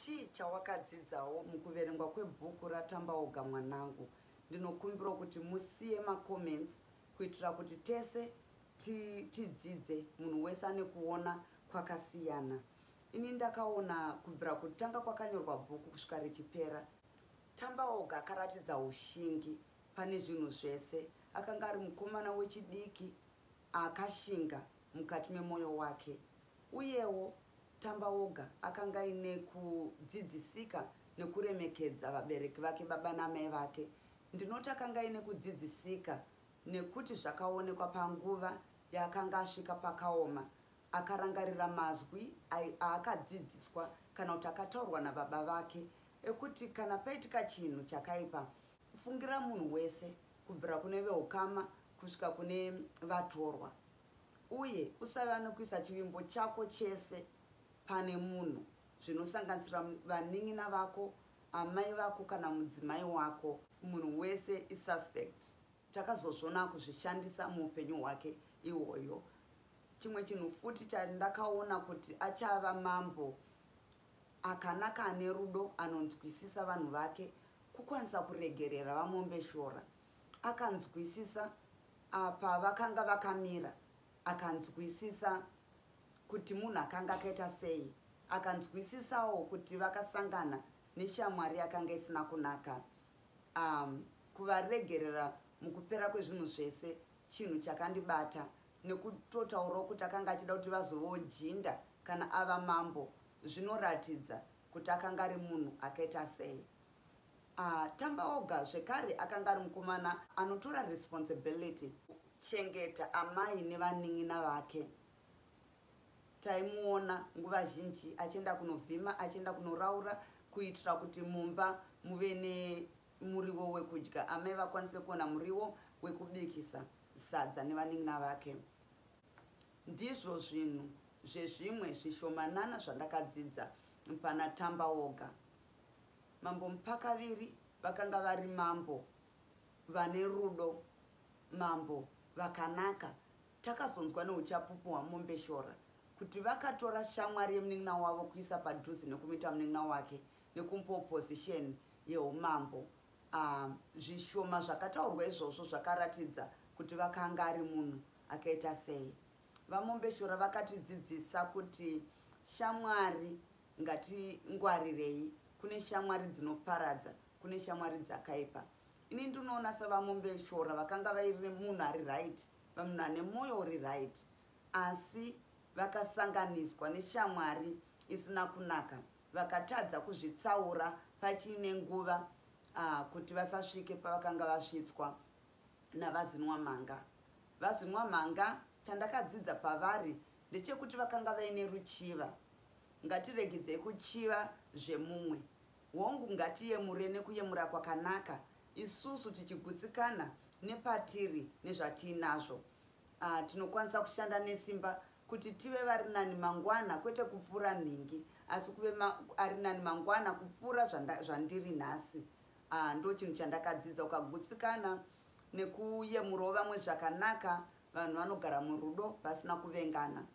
Chii chawakadzidzawo mukuverengwa kwebhuku raTambaoga Mwanangu? Ndinokumbirawo kuti musiye macomments kuitira kuti tese tidzidze, munhu wese ane kuona kwakasiyana. Ini ndakaona kubvira kutanga kwakanyorwa bhuku kusvika richipera, Tambaoga akaratidza ushingi pane zvinhu zvese. Akanga ari mukomana wechidiki akashinga mukati memwoyo wake. Uyewo Tambaoga akanga aine kudzidzisika nekuremekedza vabereki vake, baba namai vake. Ndinoti akanga aine kudzidzisika nekuti zvakaonekwa panguva yaakanga asvika pakaoma, akarangarira mazwi aakadzidziswa kana kuti akataurwa nababa vake ekuti kana paitika chinhu chakaipa, fungira munhu wese kubvira kune veukama kusvika kune vatorwa, uye usave nekuisa chivimbo chako chese pane munhu, zvinosanganisira vanin'ina vako, amai vako kana mudzimai wako. Munhu wese isuspect. Takazozviona kuzvishandisa muupenyu hwake ihwoyo. Chimwe chinhu futi chandakaona kuti achava mambo akanaka, ane rudo, anonzwisisa vanhu vake, kukwanisa kuregerera VaMombeshora. Akanzwisisa apa vakanga vakamira, akanzwisisa kuti munhu akanga akaita sei, akanzwisisawo kuti vakasangana neshamwari yakanga isina kunaka. Kuvaregerera mukupera kwezvinhu zvese chinhu chakandibata, nekutotaurawo kuti akanga achida kuti vazovawo jinda kana ava mambo, zvinoratidza kuti akanga ari munhu akaita sei. Tambaoga zvekare akanga ari mukomana anotora responsibility kuchengeta amai nevanin'ina vake. Taimuona nguva zhinji achienda kunovhima, achienda kunoraura kuitira kuti mumba muve nemuriwo wekudya, amai vakwanise kuona muriwo wekubikisa sadza nevanin'ina vake. Ndizvo zvinhu zvezvimwe zvishomanana zvandakadzidza pana Tambaoga. Mambo Mupakaviri vakanga vari mambo vane rudo, mambo vakanaka. Takazonzwa neuchapupu hwaMombeshora kuti vakatora shamwari yemunin'ina wavo kuisa padhuze nekumuita munin'ina wake nekumupawo position yeumambo. Zvishoma zvakataurwa izvozvo zvakaratidza kuti vakanga ari munhu akaita sei. VaMombeshora vakatidzidzisa kuti shamwari ngatingwarirei, kune shamwari dzinoparadza, kune shamwari dzakaipa. Ini ndinoona saVaMombeshora vakanga vairi munhu ari right, munhu ane mwoyo uri right, asi vakasanganiswa neshamwari isina kunaka, vakatadza kuzvitsaura pachiine nguva kuti vasasvike pavakanga vasvitswa naVaZinwamhanga. VaZinwamhanga, chandakadzidza pavari ndechekuti vakanga vaine ruchiva. Ngatiregedzei kuchiva zvemumwe. Hongu, ngatiyemure nekuyemura kwakanaka, isusu tichigutsikana nepatiri nezvatiinazvo. Tinokwanisa kushanda nesimba kuti tive vari nani mangwana, kwete kupfuura nhingi, asi kuve ari nani mangwana kupfuura zvandiri nhasi. Ndo chinhu chandakadzidza. Ukagutsikana nekuyemurawo vamwe zvakanaka, vanhu vanogara murudo pasina kuvengana.